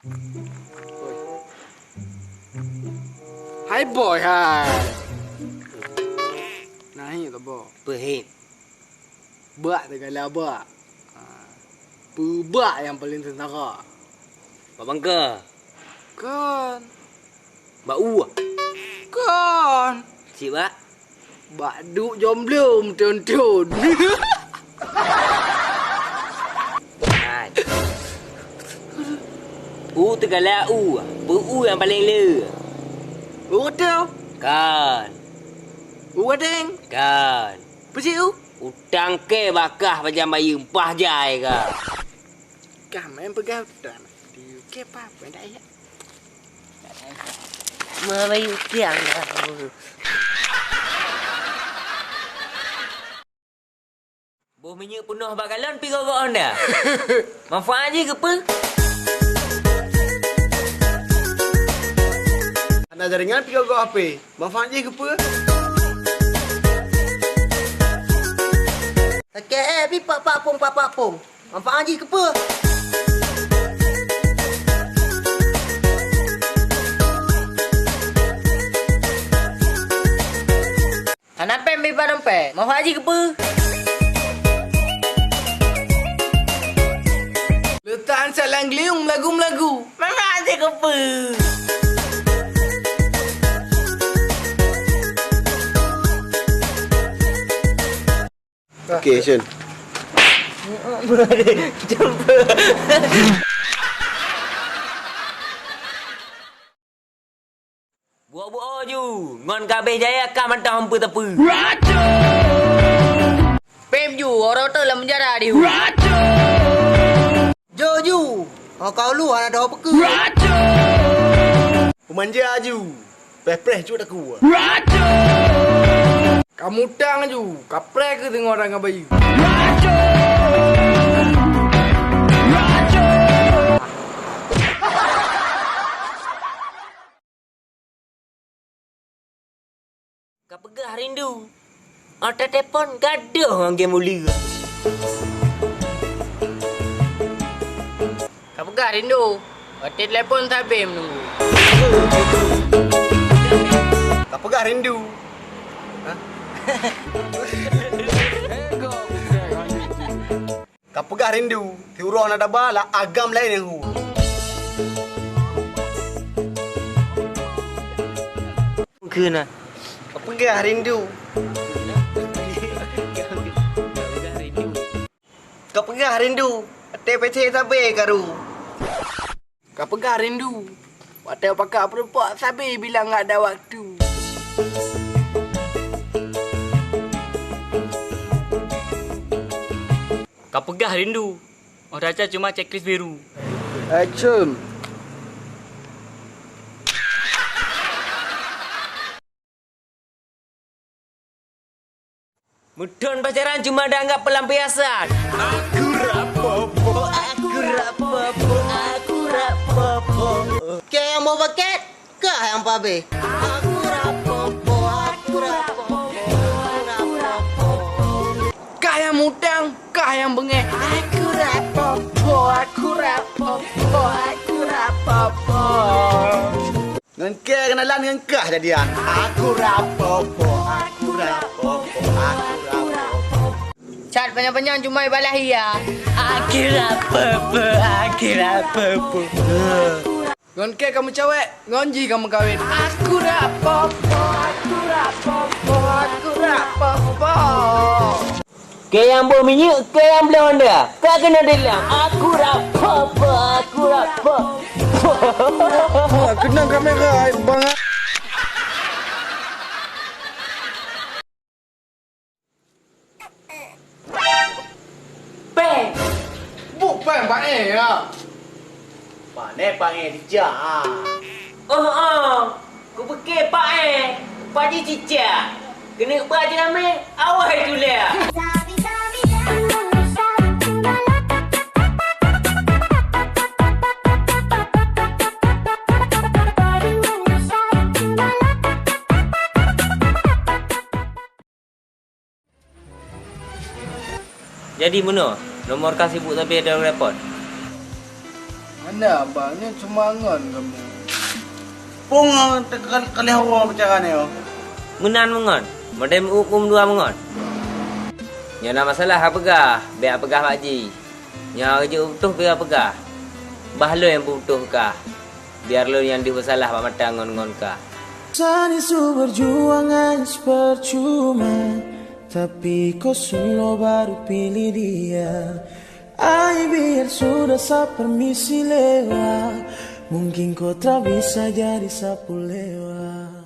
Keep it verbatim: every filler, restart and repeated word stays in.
Hai boy, hai. Nah, hi, Tabo. Peuhit. Bak teugala bak. Ha. Peubak nyang paleng seungsara. Bak bangka. Kon. Bak u. Kon. Cit bak. Bak duek jomblo meuthon-thon. Hai. U teugala u. Peu u nyang paleng le? U teu. Kon. U gadeng. Kon. Peue cit u? Utang kèe bakah pajan bayeue, mpah jai ka. Kah meu'en peugah utang. Di U K pah, peue dak ya? Meubayeue utang ka. Boh minyeuk peunoh bak galon pi gogoh Honda. Manfaat jih keupeue? Hana jaringan pi gogoh H P. Manfaat jih keupeue? Sakét, eh, pi pak-pak pong, pak-pak pong. Manfaat jih keupeue? Hana pèng pi bak dompet. Manfaat jih keupeue? Leutak ansat lam gliung meulagu-meulagu. Manfaat jih keupeue? Oke, action. Buok-buok ju, ngon ka abéh jaya ka mantong hom peue-teupeu. Pèng ju, oroe teuk lam penjara di hu. Jok ju, ho ka u luwa hana teuho peue keue. Peumanja ju, preh-preh cut takue. Kamoe utang ju, kapreh keuh singoh dan ngon bayeue. Kapeugah rindu, ata telepon gadoh ngon game uleue. Kapeugah rindu, watèe telepon sabe meununggu. Kapeugah rindu. Hah? Kapeugah rindu, siuroe na daba lam agam laén nyang hu. Keu na. Kapeugah rindu. Kapeugah rindu, watèe pèsè sabe karu. Kapeugah rindu, watèe pakak peurumpok sabe bilang nggak ada waktu. Kapeugah rindu, oh raja cuma checklist biru. Action. Meuthon pacaran cuma dianggap pelampiasan. Aku rapopo, aku rapopo, aku rapopo. Kèe nyang boh paket, kah nyang pabéh. Aku rapopo, aku rapopo, aku rapopo. Kah nyang mutang, kah nyang beungéh. Aku rapopo, aku rapopo, aku rapopo. Ngon kèe keunalan ngon kah jadian. Aku rapopo, aku rapopo, aku rapopo. Chat panyang-panyang cuma ibalah iya. Aku rapopo, aku rapopo. Ngon kèe kamoe cawèk, ngon jih kamoe kawén. Aku rapopo, aku rapopo, aku rapopo. Kèe nyang boh minyeuk, kèe nyang bloe honda. Ka keunoe dilam. Aku rapopo, aku rapopo. Keunoe kamera, bang. Pèng. Bôh pèng, Pak, eh, ya. Pane pangai dijak, ah. Oh, oh. Kupiké Pak, eh. Pak ji cicak. Keuneuk ba jinamé, awai tuléh. Jadi meunoe, nomor kah sibuk sabe dalam rapot? Hana, Abah, nyoe cuma ngon kamoe. Pong, eh, tekan kalih uroe bicara nyoe. Meunan meungon, model um dua meungon. Nyoe na masalah ka peugah, bèk peugah bak jih. Nyoe ka jeuet putôh bèk peugah. Bah lôn nyang putôh kah. Biar lôn nyang deuh beusalah bak mata ngon-ngon kah. Sani su berjuang hanya percuma, tapi kosong lo baru pilih dia. Ai biar sudah sa permisi lewat, mungkin kau tak bisa jadi sapu lewat.